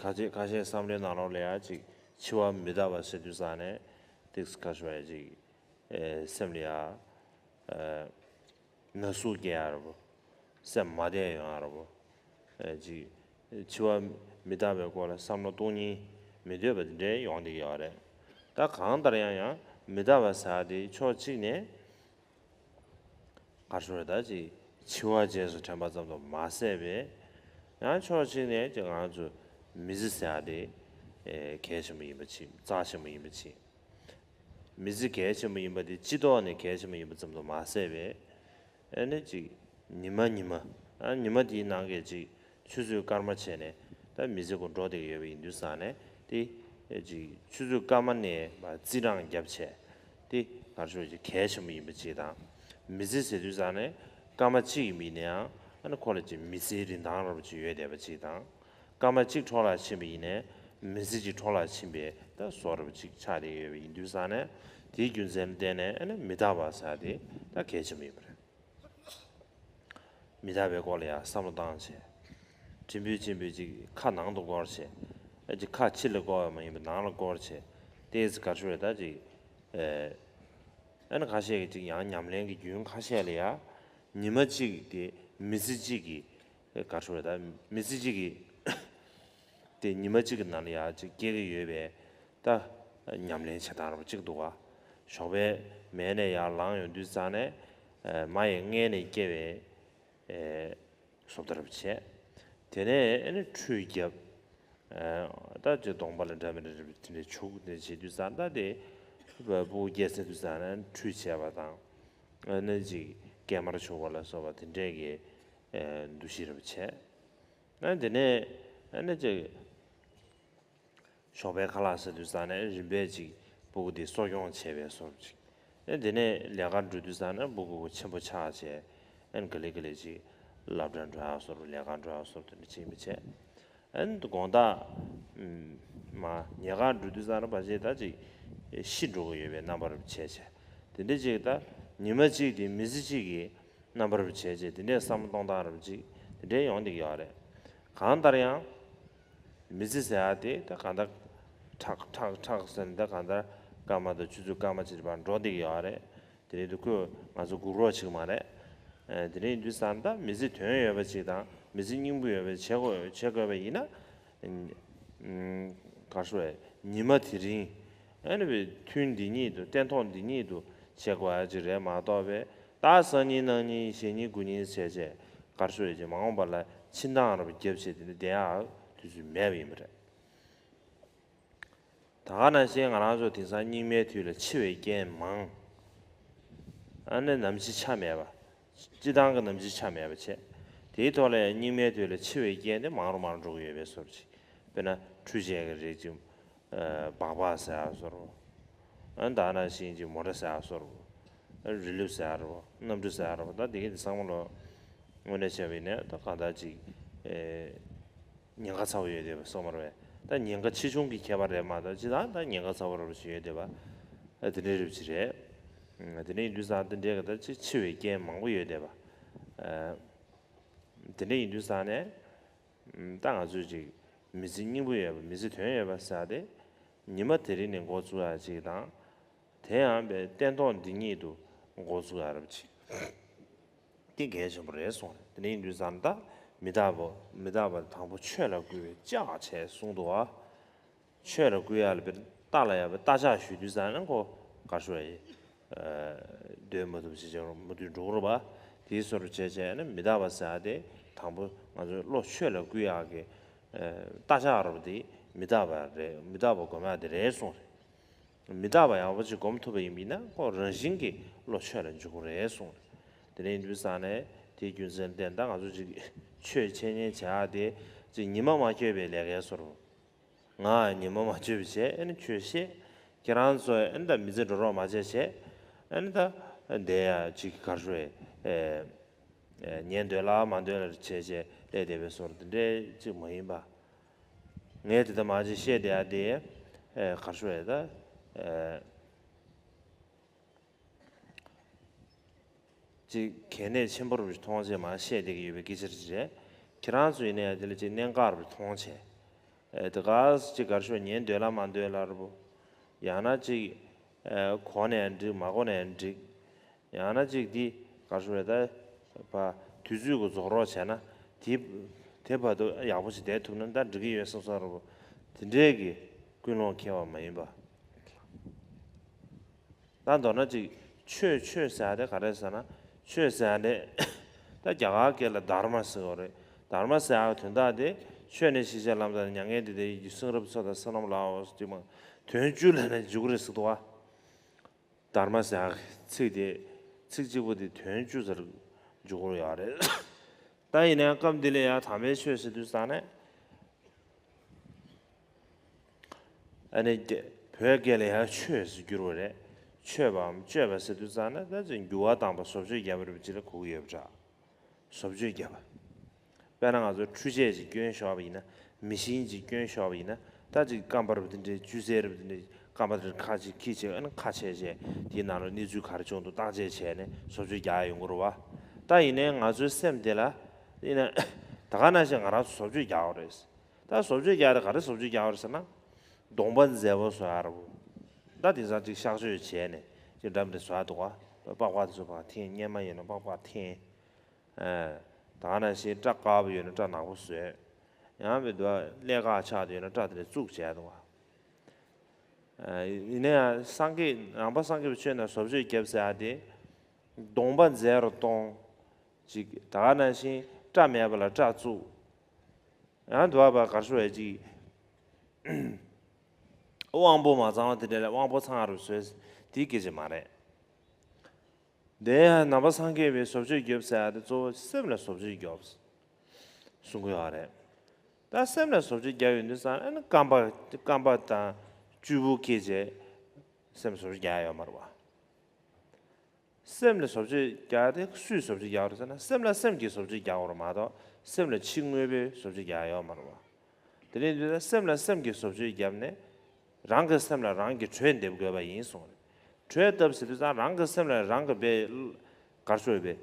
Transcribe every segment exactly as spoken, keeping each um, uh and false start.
ཁ་ཤས་ཁ་ཤས་བསམ་བློའི་ནང་ལོགས་ལ་ཡ་ཅིག་འཆི་བ་མི་རྟག་པ་ཟེར་དུས་ཙང་ནས་ཏིག་ཁ་ཤས་ཅིག་ཨེ་སེམས་ལ་ཡ་ཨེ་ན་ཟུག་སྐྱེ་ཡ་རེད་པོ། སེམས་མ་བདེ་ཡོང་ཡ་རེད་པོ། ཨེ་ཅིག་འཆི་བ་མི་རྟག་པའི་སྐོར་ལ་བསམ་བློ་གཏོང་སྙིང་མི་འདོད་པ་དེ་འདྲའི་ཡོང་བསྡད་ཀྱི་ཡོད་རེད། ད་གང་ལྟར་ཡང་ཡང་མི་རྟག་པ་ཟེར་ཡ་དེ་ཕྱོགས་གཅིག་ནས། ག་རེ་ཟེར་ད་ཅིག་འཆི་བ་རྗེས་སུ་དྲན་པ་ཙམ་དུ་མ་ཟད་པའི། ཡང་ཕྱོགས་གཅིག་ནས་ཅིག་ང་ཚོ་མི་ཚེ་ཟེར་ཡ་དེ་ཨེ་གལ་ཆེན་པོ་ཡིན་པ་ཅིག་རྩ་ཆེན་པོ་ཡིན་པ་ཅིག་མི་ཚེ་གལ་ཆེན་པོ་ཡིན་པ་དེ་སྤྱི་ཐོག་ནས་གལ་ཆེན་པོ་ཡིན་པ་ཙམ་དུ་མ་ཟད་པའི། ཨ་ནི་ཅིག་ཉི་མ་ཉི་མ། ཨ་ཉི་མ་དེའི་ནང་གི་ཅིག་ཆུ་ཚོད་སྐར་མ་བྱས་ནས་ད་མི་ཚེ་ཁོ་འགྲོ་བསྡད་ཀྱི་ཡོད་པ་ཡིན་དུས་ཙང་ནས་དེ་ཅིག་ཆུ་ཚོད་སྐར་མ་ནས་མར་རྩིས་རང་བརྒྱབ་བྱས། དེ་ག་རེ་ཞུ་ཅིག་གལ་ཆེན་པོ་ཡིན་པ་ཅིག་དང་། མི་ཚེ་ཟེར་དུས་ཙང་ནས་སྐར་མ་གཅིག་ཡིན་པ་ཡིན་ན་ཡང་ཨ་ནི་ཁོ་ལ་ཅིག་མི་ཚེའི་རིན་ཐང་འདྲ་པོ་ཅིག་ཡོད་བསྡད་པ་ཅིག་དང་། སྐར་མ་གཅིག་འཕྲོ་བརླག་ཕྱིན་པ་ཡིན་ནའི་མི་ཚེ་གཅིག་འཕྲོ་བརླག་ཕྱིན་པའི་ད་བཟོ་འདྲ་པོ་ཅིག་ཆགས་བསྡད་ཡོད་པ་ཡིན་དུས་ཙང་ནས་དེའི་རྒྱུ་མཚན་ལ་བརྟེན་ནས་ཨ་ནི་མི་རྟག་པ་ཟེར་དེ་ད་གལ་ཆེན་པོ་ཡིན་པ་རེད། མི་རྟག་པའི་སྐོར་ལ་ཡང་བསམ་བློ་བཏང་བྱས། དྲིན་པོའི་གཅིན་པོའི་ཅིག་ཁ་ནང་དུ་བསྐོར་བྱས། ཨ་ཅིག་ཁ་ཕྱི་ལ་བསྐོར་བ་མ་ཡིན་པར་ནང་ལ་བསྐོར་བྱས། ཏོག་ཙམ་ག་རེ་ཞུ་རེད་ད་ཅིག་ཨེ། ཨ་ནི་ཁ་ཤས་ཀྱིས་ཅིག་ཡང་ཉམས་ལེན་གྱི་རྒྱུན་ཁ་ཤས་ལ་ཡང་ཉི་མ་གཅིག་དེ་མི་ཚེ་གཅིག་གི་ག་རེ་ཞུ་རེད་ད་མི་ཚེ་གཅིག་གི་དེ་ཉི་མ་གཅིག་གི་ནང་ལ་ཡང་ཅིག་སྐྱེ་གི་ཡོད་པའི་ད་ཉམས་ལེན་བྱེད་སྟངས་རོ་གཅིག་འདུག་ག་ཞོགས་པའི་མལ་ནས་ཡར་ལངས་ཡོང་དུས་ཙང་ནས་མ་ཡི་མངལ་ནས་སྐྱེ་བའི་བཟོ་ལྟ་རབ་བྱས། དེ་ནས་ཨ་ནི་ཁྲུས་བརྒྱབ། ད་ཅིག་གདོང་པ་ལ་འདྲ་མི་འདྲ་རེ་དེ་འདྲ་བྱུག་དེ་བྱེད་དུས་ཙང་ད་དེ་སྤུ་གུ་སྐྱེ་ཚར་དུས་ཙང་ནས་ཁྲུས་བྱས་པ་དང་། ཨ་ནི་ཅིག་སྐྱེས་མར་བྱུག་པ་ལ་སོགས་པ་དེ་འདྲས་ཀྱི་འདུ་ཤེས་རབ་བྱས། ཨ་དེ་ནས་ཨ་ནི་ཅིག་ཞོགས་པའི་ཁ་ལག་ཟ་དུས་ཙང་ནས་རིམ་པས་ཅིག་སྤུ་གུ་དེ་གསོ་སྐྱོང་བྱས་པའི་བཟོ་འདྲ་ཅིག་ཨ་དེ་ནས་ལས་ཀར་འགྲོ་དུས་ཙང་ནས་སྤུ་གུ་ཆེན་པོ་ཆགས་བྱས་ཨ་ནི་ག་ལེ་ག་ལེ་ཅིག་སློབ་གྲྭ་འགྲོ་ཡག་བཟོ་འདྲ་ལས་ཀར་འགྲོ་ཡག་བཟོ་འདྲ་དེ་འདྲ་ཅིག་མི་བྱས། ཨ་ནི་དགོང་དག་མ་ཉལ་ཁར་འགྲོ་དུས་ཙང་ནས་ཕལ་ཆེར་ད་ཅིག་ཤི་འགྲོ་གི་ཡོད་པའི་རྣམ་པ་རབ་བྱས་བྱས། དེ་འདྲ་ཅིག་ད་ཉི་མ་གཅིག་དེ་མི་ཚེ་གཅིག་གི་རྣམ་པ་རབ་བྱས་བྱས་དེ་འདྲའི་བསམ་བློ་གཏོང་སྟངས་རབ་ཅིག་དེ་འདྲའི་ཡོང་བསྡད་ཀྱི་ཡོད་རེད། གང་ལྟར་ཡང་མི་ཚེ་ཟེར་ཡག་དེ་ད་གང་ལྟར་ཁྲག་ཁྲག་ཁྲག་ཟེར་ནས་ད་གང་ལྟར་སྐར་མ་དང་ཆུ་ཚོད་སྐར་མ་ཅིག་བར་འགྲོ་བསྡད་ཀྱི་ཡོད་རེད། དེ་རིང་དུ་ཁོས་ང་ཚོ་སྒུག་རོགས་བྱེད་ཀྱི་མ་རེད། ཨ་དེ་རིང་ཡིན་དུས་ཙང་ད་མི་ཚེ་དོན་ཡོད་པ་ཅིག་དང་མི་ཚེ་སྙིང་པོ་ཡོད་པ་བྱེད་དགོས་བྱེད་དགོས་པ་ཡིན་ན། ཨ་ག་རེ་ཞུ་དགོས་རེད། ཉི་མ་དེ་རིང་ཨ་ནི་བའི་ཐུན་འདི་ཉིད་དུ་སྟན་ཐོག་འདི་ཉིད་དུ་བྱེད་དགོས་ཡག་ཅིག་རེད་མ་གཏོགས་པའི་ད་སང་ཉིན་གནངས་ཉིན་གཞེས་ཉིན་དགུ་ཉིན་བྱས་བྱས་ག་རེ་ཞུ་དགོས་རེད་ཅིག་མ་འོངས་པ་ལ་ཕྱིན་ཐང་རབ་བརྒྱབ་བྱས་དེ་འདྲ་བསྡད་ཡག་དུས་ཚོད་མེད་པ་ཡིན་པ་རེད། ད་ག་ནང་བཞིན་ང་རང་ཚོ་དེང་སང་སྙིགས་མའི་དུས་ལ་འཆི་བའི་རྐྱེན་མང་། ཨ་ནི་ནམ་འཆི་ཆ་མེད་པ། སྤྱི་བཏང་གི་ནམ་འཆི་ཆ་མེད་པ་བྱས། དེའི་ཐོག་ལ་ཡང་སྙིགས་མའི་དུས་ལ་འཆི་བའི་རྐྱེན་དེ་མང་རུ་མང་རུ་འགྲོ་གི་ཡོད་པའི་བཟོ་འདྲ་ཅིག་དཔེར་ན་འཕྲུལ་ཆས་ཀྱི་རིགས་ཅིག་སྦག་སྦག་ཟེར་ཡག་བཟོ་འདྲ། ཨ་ནི་ད་ག་ནང་བཞིན་ཅིག་མོ་ཊ་ཟེར་ཡག་བཟོ་འདྲ། རི་ལུག་ཟེར་ཡག་རེད་པ། གནམ་གྲུ་ཟེར་ཡག་རེད་པ། ད་དེ་གི་དེ་ཚང་མ་ལོ། དངོས་གནས་བྱས་པ་ཡིན་ནའི་ད་གང་ལྟར་ཅིག་ཨེ། ཉེན་ཁ་ཚ་པོ་ཡོད་བསྡད་པ་སོང་མ་རེད་པས། ད་ཉེན་ཁ་ཆེ་ཆུང་གི་ཁྱད་པར་རེད་མ་གཏོགས་སྤྱིར་བཏང་ད་ཉེན་ཁ་ཚ་པོ་རེད་པ་ཞིག་ཡོད་བསྡད་པ། ཨ་དེ་འདྲའི་རིགས་ཅིག་རེད། ཨ་དེ་འདྲ་ཡིན་དུས་ཙང་དེ་འདྲའི་ག་ད་ཅིག་འཆི་བའི་རྐྱེན་མང་པོ་ཡོད་བསྡད་པ། ཨ་དེ་འདྲ་ཡིན་དུས་ཙང་ནས། ད་ང་ཚོས་ཅིག་མི་ཚེ་སྙིང་པོ་ཡོད་པ་མི་ཚེ་དོན་ཡོད་པ་ཟེར་ཏེ། ཉི་མ་དེ་རིང་ནས་འགོ་བཙུགས་ཡག་ཅིག་དང་། དེ་ཡང་པའི་སྟན་ཐོག་འདི་ཉིད་དུ་འགོ་བཙུགས་ཡག་རབ་ཅིག་དེ་གལ་ཆེན་པོ་རེད་གསུངས་རེད། དེ་ནས་ཡིན་དུས་ཙང་ད་མི་རྟག་པ་མི་རྟག་པ་དང་པོ་ཆོས་ལ་བསྐུལ་བས་ལྕག་བྱས་གསུངས་འདུག་པ། ཆོས་ལ་བསྐུལ་ཡག་ལ་དཔེར་རྟ་ལ་ཡང་པའི་རྟ་ལྕག་གཞུས་དུས་ཙང་ནས་ཁོ་ག་རེ་ཞུ་དགོས་རེད། སྡོད་མ་ཐུབ་ཅེས་བྱས་རུང་མུ་མཐུད་འགྲོ་གི་རེད་པ། དེའི་བཟོ་འདྲ་བྱས་བྱས་ནས་མི་རྟག་པ་ཟེར་ཡག་དེ་དང་པོ་ང་ཚོའི་བློ་ཆོས་ལ་བསྐུལ་ཡག་གི་རྟ་ལྕག་རེད་པ། དེ་མི་རྟག་པ་རེད། མི་རྟག་པ་སྒོམ་ཡག་དེ་རེད་གསུངས་རེད། མི་རྟག་པ་ཡག་པོ་ཅིག་སྒོམ་ཐུབ་པ་ཡིན་པ་ཡིན་ན་ཁོ་རང་བཞིན་གྱིས་བློ་ཆོས་ལ་འཇུག་གི་རེད་གསུངས་རེད། དེ་འདྲ་ཡིན་དུས་ཙང་ནས་དེའི་རྒྱུ་མཚན་ལ་བརྟེན་ད་ང་ཚོ་ཅིག་ཆོས་འཆད་ཉན་བྱེད་ཡག་དེ་ཅིག་ཉི་མ་མ་འཁྱོལ་བའི་ལས་ཀའི་བཟོ་འདྲ། ང་ཉི་མ་མ་འཁྱོལ་བ་བྱས་ཨ་ནི་ཆོས་བཤད། ཁྱེད་རང་ཚོ་ཨ་ནི་ད་མི་ཚེ་འགྲོ་རོགས་མ་བྱས་བྱས། ཨ་ནི་ད་བསྡད་ཡག་ཅིག་ག་རེ་ཞུ་དགོས་རེད། ཨེ། ཉན་འདོད་ལ་མ་འདོད་ལ་བྱས་བྱས་སླེབས་བསྡད་པའི་བཟོ་འདྲ་དེ་འདྲའི་ཅིག་མ་ཡིན་པ། ངས་དེ་ལྟར་མ་བྱས་བཤད་བསྡད་ཡག་དེ། ཨེ། ག་རེ་ཞུ་དགོས་རེད་ད། ཨེ། ཅིག་གལ་གནད་ཆེན་པོ་རུ་མཐོང་བྱས་མ་བཤད་བསྡད་ཀྱི་ཡོད་པའི་སྐད་ཆ་ཅིག་རེད། ཁྱེད་རང་ཚོ་ཡིན་ན་ཡང་དེ་ལ་ཅིག་གནད་འགག་རུ་མཐོང་བྱས། ཨེ་དེ་ག་ཅིག་གར་ཤོར་ཉན་འདོད་ལ་མ་འདོད་ལ་རུ། ཡང་ན་ཅིག་ཨེ་གོ་ནས་འགྲིག་མ་གོ་ནས་འགྲིག་ཡང་ན་ཅིག་འདི་གར་ཤོར་ད་བ་དུས་ཚོད་ཀྱི་རྫོགས་རོགས་བྱས་ན་དེ་དེ་བར་དུ་ཡག་པོ་ཞིག་བསྡད་ཐུབ་ན་ད་འགྲིག་གི་ཡོད་བསམ་བསམ་རུ། དེ་འདྲས་ཀྱི་ཀུན་སློང་འཁེལ་བ་མ་ཡིན་པ། ད་མདོར་ན་ཅིག་ཆོས་ཆོས་ཟེར་ཡ་དེ་ག་རེ་ཟེར་ན། ཆོས་ཟེར་ཡ་དེ་ད་རྒྱ་གར་སྐད་ལ་དྷརྨ་ཟེར་བ་རེད། དྷརྨ་ཟེར་ཡ་དོན་དག་དེ་ཆོས་ནི་ཤེས་བྱ་ལམ་དང་མྱ་ངན་འདས་དེ་ཡི་གསུང་རབ་ཚོགས་དང་བསོད་ནམས་ལའོ་ཟེར་དུས་མ་དོན་བཅུ་ལ་ནི་འཇུག་རེད་ཟེར་འདུག་བ། དྷརྨ་ཟེར་ཡ་ཚིག་དེ་ཚིག་གཅིག་པོ་དེ་དོན་བཅུ་ཟེར་འཇུག་གི་ཡོད་རེད། ད་ཡིན་ནའི་སྐབས་འདི་ལ་ཡང་དམ་པའི་ཆོས་ཟེར་དུས་ཙང་ནས། ཨ་ནི་རྒྱ- བོད་སྐད་ལ་ཡང་ཆོས་ཟེར་བསྒྱུར་བ་རེད། ཆོས་པའམ་སྤྱོད་པ་ཟེར་དུས་ཙང་ནས་ད་ཅིག་འགྱུར་བ་བཏང་བ་བཟོ་བཅོས་བརྒྱབ་པ་རེད་པ་ཅིག་ལ་གོ་གི་ཡོད་པ་འདྲ། བཟོ་བཅོས་བརྒྱབ་པ། དཔེར་ན་ང་ཚོ་འཕྲུལ་ཆས་ཅིག་སྐྱོན་ཤོར་བ་ཡིན་ན། མེ་ཤིན་ཅིག་སྐྱོན་ཤོར་བ་ཡིན་ན། ད་ཅིག་རྐང་པ་རུ་དེ་འདྲའི་ཅུ་སེ་རུ་དེ་འདྲའི་རྐང་པ་དེར་ཁ་ཅིག་ཁྱི་བྱས་ཨ་ནི་ཁ་ཕྱེ་བྱས་དེའི་ནང་ལ་གནས་ཚུལ་ག་རེ་བྱུང་འདུག་བརྟག་དཔྱད་བྱས་ནས་བཟོ་བཅོས་རྒྱག་ཡ་ཡོང་གི་རེད་བ། ད་ཡིན་ནའི་ང་ཚོའི་སེམས་དེ་ལ་ཡིན་ན་ད་ག་ནང་བཞིན་ང་རང་ཚོ་བཟོ་བཅོས་རྒྱག་དགོས་རེད། ད་བཟོ་བཅོས་རྒྱག་རེད་ག་རེ་བཟོ་བཅོས་རྒྱག་རེད་ཟེར་ན། གདོང་པ་མཛེས་པོ་བཟོ་ཡ་རེད་བོ། ད་དེང་སང་ཅིག་གཤག་བཅོས་བྱས་ནས་ཅིག་འདྲ་མི་འདྲ་བཟོ་ཡ་འདུག་ག་པགས་པ་དེ་ཚོ་ཕར་འཐེན། གཉེར་མ་ཡིན་ན་པགས་པ་འཐེན། ཨ། ད་ག་ནང་བཞིན་སྐྲ་དཀར་པོ་ཡོད་ན་སྐྲ་ནག་པོ་བཟོས། ཡང་མི་འདུག་ཀླད་ཁ་ཆག་དེ་ཡོད་ན་སྐྲ་དེ་ལ་བཙུགས་བྱས་འདུག་ག་ཨ། ཡིན་ན་ཡང་སངས་རྒྱས་ནང་པ་སངས་རྒྱས་པའི་ཆོས་ནང་བཟོ་བཅོས་བརྒྱབ་ཟེར་ཡ་དེ། གདོང་པ་མཛེས་རུ་གཏོང་། ཅིག་ད་ག་ནང་བཞིན་སྐྲ་མེད་པ་ལ་སྐྲ་བཙུགས། ཡང་དུ་བ་བ་གར་ཤོ་ཡ་ཅིག་དབང་པོ་མ་ཚང་བ་དེ་འདྲ་ལ་དབང་པོ་ཚང་རུ་བཟོས། དེའི་སྐད་ཆ་མ་རེད། དེ་ཡང་ནང་པ་སངས་རྒྱས་པའི་བཟོ་བཅོས་རྒྱོབ་ཟེར་ཡ་དེ་གཙོ་བོ་སེམས་ལ་བཟོ་བཅོས་རྒྱོབ་གསུང་གི་ཡོད་རེད། ད་སེམས་ལ་བཟོ་བཅོས་རྒྱག་ཡོང་དུས་ཙང་ཨ་ནི་རྐང་པ་རྐང་པ་དང་གཅུས་པུ་སྐྱེས་རྗེས་སེམས་བཟོ་བཅོས་རྒྱག་ཡ་ཡོད་མ་རེད་བ། སེམས་ལ་བཟོ་བཅོས་རྒྱག་དེ་སུས་བཟོ་བཅོས་རྒྱག་རེད་ཟེར་ན་སེམས་ལ་སེམས་ཀྱིས་བཟོ་བཅོས་རྒྱག་དགོས་རེད་མ་གཏོགས་སེམས་ལ་ཕྱི་དངོས་པོས་བཟོ་བཅོས་རྒྱག་ཡོད་མ་རེད་བ། དེ་ནས་འདི་ལ་སེམས་ལ་སེམས་ཀྱིས་བཟོ་བཅོས་བརྒྱབ་ནས་རང་གི་སེམས་ལ་རང་གིས་གྲོས་འདེབས་དགོས་པ་ཡིན་གསུངས་རེད། གྲོས་བཏབ་ཟེར་དུས་ཙང་རང་གི་སེམས་ལ་རང་གིས་པའི་གར་ཤོར་བའི་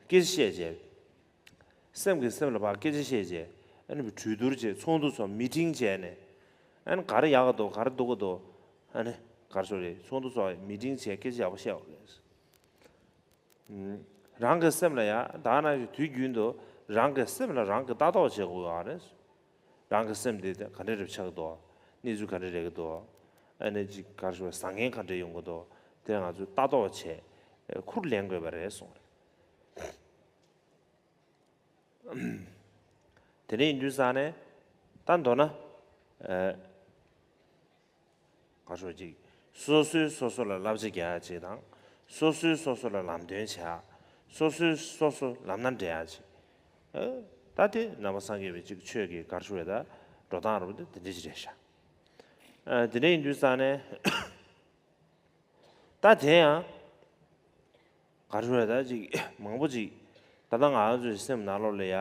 སྐད་ཆ་བཤད་བྱས། སེམས་ཀྱིས་སེམས་ལ་ཕར་སྐད་ཆ་བཤད་བྱས་ཨ་ནི་གྲོས་བསྡུར་བྱས་ཚོགས་འདུ་ཚོགས་མི་ཊིང་བྱས་ནས་ཨ་ནི་ག་རེ་ཡག་ག་འདུག་ག་རེ་སྡུག་ག་འདུག་ཨ་ནི་གར་ཤོར་རེད་ཚོགས་འདུ་ཚོགས་མི་ཊིང་བྱས་སྐད་ཆ་ཡག་པོ་བཤད་དགོས་རེད། རང་གི་སེམས་ལ་ཡ་ད་ག་ནང་བཞིན་དུས་རྒྱུན་དུ་རང་གི་སེམས་ལ་རང་གིས་ལྟ་རྟོག་བྱེད་དགོས་ཡོད་རེད། རང་གི་སེམས་དེ་ག་འདྲ་རེ་ཆགས་ཀྱི་འདུག་གནས་ཚུལ་ག་འདྲ་རེག་གི་འདུག་ཨ་ནི་ཅིག་ག་རེ་ཞུ་བ་བཟང་ངན་ག་འདྲ་ཡོང་གི་འདུག་དེ་ང་ཚོས་ལྟ་རྟོག་བྱས་ཁུར་ལེན་དགོས་པ་རེད་གསུངས་རེད། དེ་འདྲ་ཡིན་དུས་ཙང་ནས་ད་མདོར་ན་ཨ། ག་རེ་ཞུ་ཅིག་སོ་སོས་སོ་སོ་ལ་བསླབ་བྱ་རྒྱག་ཡ་ཅིག་དང་། སོ་སོས་སོ་སོ་ལ་ལམ་སྟོན་བྱེད་ཡ། སོ་སོས་སོ་སོ་ལམ་སྣ་འདྲེན་ཡ་ཅིག་ཨ། ད་དེ་ནང་པ་སངས་རྒྱས་པའི་ཅིག་ཆོས་ཀྱི་ག་རེ་ཞུ་བའི་ད་འགྲོ་སྟངས་རུ་དེ་འདྲ་ཅིག་རེད་ཤག་ཨ། དེ་འདྲ་ཡིན་དུས་ཙང་ནས་ད་དེ་ཡང་ག་རེ་ཞུ་བའི་ད་ཅིག་མང་པོ་ཅིག་ད་ལྟ་ང་རང་ཚོའི་སེམས་ནང་ལོགས་ལ་ཡ།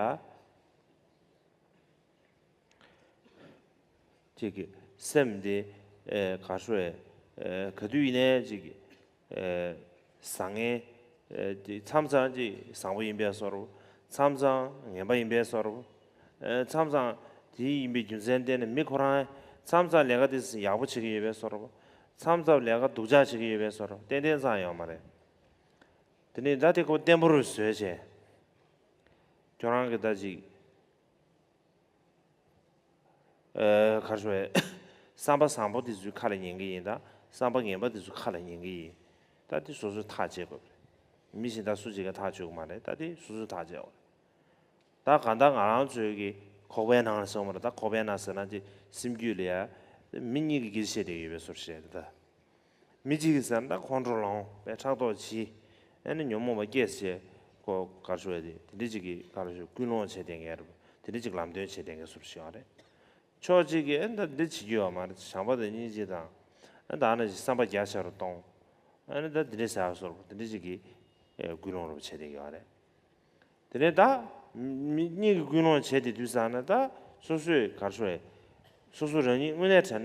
ཅིག་གི་སེམས་དེ་ཨེ་ག་ཞུ་ཨེ་ག་དུས་ཡིན་ནའི་ཅིག་ཨེ་བཟང་ངན་ཨེ་དེ་མཚམས་མཚམས་ཅིག་བཟང་པོ་ཡིན་པའི་བཟོ་འདྲ། མཚམས་མཚམས་ངན་པ་ཡིན་པའི་བཟོ་འདྲ། ཨེ་མཚམས་མཚམས་དེ་ཡིན་པའི་རྒྱུ་མཚན་བརྟེན་ནས་མི་ཁོ་རང་མཚམས་མཚམས་ལས་ཀ་དེ་ཡག་པོ་བྱེད་ཀྱི་ཡོད་པའི་བཟོ་འདྲ། མཚམས་མཚམས་ལས་ཀ་སྡུག་ཅག་བྱེད་ཀྱི་ཡོད་པའི་བཟོ་འདྲ་ཏན་ཏན་ཙང་ཡོད་མ་རེད། དེ་ནས་ད་དེ་ཁོ་བརྟན་པོ་རུ་བཟོས་བྱས། ཁྱོད་རང་གི་ད་ཅིག་ཨེ་ག་རེ་ཞུ་བས། བསམ་པ་བཟང་པོ་དེ་ཚོའི་ཁ་ལ་ཉན་གི་ཡིན་ད། བསམ་པ་ངན་པ་དེ་ཚོའི་ཁ་ལ་ཉན་གི་ཡིན། ད་དེ་སོ་སོས་ཐག་བཅད་དགོས་པ་རེད། མི་གཞན་དག་སུ་གཅིག་གིས་ཐག་གཅོད་ཀྱི་མ་རེད། ད་དེ་སོ་སོས་ཐག་བཅད་དགོས་རེད། ད་གང་ལྟར་ང་རང་ཚོའི་གི་ཁོག་པའི་ནང་ལ་སོང་བ་རེད། ད་ཁོག་པའི་ནང་ཟེར་ན་ཅིག་སེམས་རྒྱུད་ལ་ཡ་མི་གཉིས་ཀྱི་སྐད་ཆ་བཤད་བསྡད་ཡོད་པའི་བཟོ་འདྲ་རེད་ད། མི་གཅིག་གིས་ཟེར་ན་ཁོང་ཁྲོ་ལངས་པས་ཕྲག་དོག་བྱེད། ཨ་ནི་ཉོན་མོངས་པ་སྐྱེས་བྱས་ཁོ་ག་རེ་ཞུ་བ་དེ་དེ་འདྲ་གཅིག་གིས་ག་རེ་ཞུ་ཀུན་སློང་བྱས་བསྡད་མཁན་རེད། དེ་འདྲ་གཅིག་ལམ་སྟོན་བྱས་བསྡད་མཁན་བཟོ་འདྲ་ཞིག་ཡོད་རེད། ཕྱོགས་གཅིག་གིས་ཨ་ནི་ད་འདི་བྱེད་རྒྱུ་ཡོད་མ་རེད། བྱམས་པ་དང་སྙིང་རྗེ་དང་ཨ་ནི་ད་ཨ་ནི་བསམ་པ་རྒྱ་ཆེ་རུ་གཏོང་། ཨ་ནི་ད་འདི་འདྲ་ཟེར་བ་བཟོ་འདྲ་དེ་འདྲ་གཅིག་གིས་ཀུན་སློང་རུ་བྱས་བསྡད་ཡོད་རེད། དེ་ནས་ད་མི་གཉིས་ཀྱི་ཀུན་སློང་བྱས་ཏེ་དུས་ཙང་ན་ད་སོ་སོས་ག་རེ་ཞུ་བས། སོ་སོ་རང་ཉིད་དངོས་གནས་དྲང་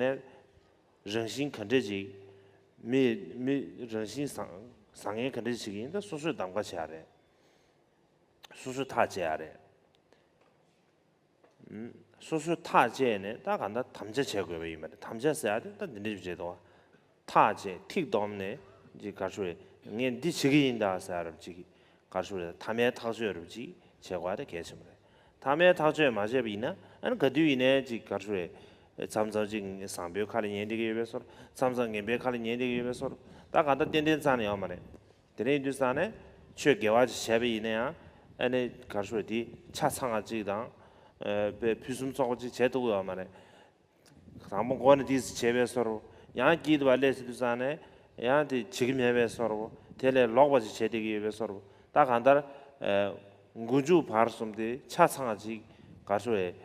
གནས་རང་བཞིན་ག་འདྲས་ཅིག་མི་མི་རང་བཞིན་བཟང་བཟང་ངན་ག་འདྲས་ཅིག་ཡིན་ད་སོ་སོས་གདམ་ག་བྱེད་ཡ་རེད། སོ་སོས་ཐག་བཅད་ཡ་རེད། ཨུམ། སོ་སོའི་ཐག་བཅད་ནས་ད་གང་ལྟར་དམ་བཅའ་བྱེད་དགོས་པ་ཡིན་པ་རེད། དམ་བཅའ་ཟེར་ཡ་དེ་ད་འདི་འདྲ་ཞིག་བྱེད་དོ། ཐག་བཅད་ཐིག་བསྡོམས་ནས་ཅིག་ག་རེ་ཞུ་རེད། ངས་འདི་བྱེད་ཀྱི་ཡིན་ད་ཟེར་ཡ་རབ་ཅིག་ག་རེ་ཞུ་རེད། མཐའ་མའི་ཐག་གཅོད་རབ་ཅིག་བྱེད་དགོས་ཡ་དེ་གལ་ཆེན་པོ་རེད། མཐའ་མའི་ཐག་གཅོད་མ་བྱས་པ་ཡིན་ན་ཨ་ནི་ག་དུས་ཡིན་ནའི་ཅིག་ག་རེ་ཞུ་རེད། མཚམས་མཚམས་ཅིག་བཟང་པོའི་ཁ་ལ་ཉན་བསྡད་ཀྱི་ཡོད་པའི་བཟོ་འདྲ། མཚམས་མཚམས་ངན་པའི་ཁ་ལ་ཉན་བསྡད་ཀྱི་ཡོད་པའི་བཟོ་འདྲ། ད་གང་ལྟར་ཏན་ཏན་རྩ་ནས་ཡོད་མ་རེད། དེ་འདྲ་ཡིན་དུས་ཙང་ནས་ཆོས་དགེ་བ་ཅིག་བྱས་པ་ཡིན་ན་ཡང་ཨ་ནི་ག་རེ་ཞུ་རེད། དེ་ཆ་ཚང་བ་ཅིག་དང་། ཨ་དཔེ་ཕུན་སུམ་ཚོགས་པ་ཅིག་བྱས་ཐུབ་ཀྱི་ཡོད་མ་རེད། དང་པོ་མགོ་ནས་དེ་བྱས་པའི་བཟོ་འདྲ། ཡང་སྐྱིད་པ་སླེབས་ཟེར་དུས་ཙང་ནས་ཡང་དེ་བྱེད་ཀྱི་མེད་པའི་བཟོ་འདྲ། དེ་ལས་ལོག་པ་ཅིག་བྱས་བསྡད་ཀྱི་ཡོད་པའི་བཟོ་འདྲ། ད་གང་ལྟར་ཨ་མགོ་མཇུག་བར་གསུམ་དེ་ཆ་ཚང་བ་ཅིག་ག་རེ་ཞུ་རེད།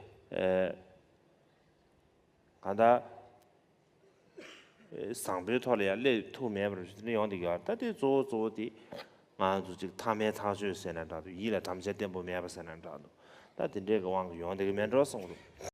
ཨ་གང་ལྟར་བཟང་པོའི་ཐོག་ལ་ཡང་སླེབས་ཐུབ་མེད་པར་དེ་འདྲ་ཡོང་བསྡད་ཀྱི་ཡོད་རེད། ད་དེ་གཙོ་བོ་གཙོ་བོ་དེ་ང་ཚོ་ཅིག་མཐའ་མའི་ཐག་གཅོད་ཟེར་ན་འདྲ་འདུག་ཡིད་ལ་དམ་བཅའ་བརྟན་པོ་མེད་པ་ཟེར་ན་འདྲ་འདུག་ད་དེ་འདྲའི་གི་དབང་གིས་ཡོང་བསྡད་ཀྱི་མེད་འགྲོ་བསམ་གྱི་འདུག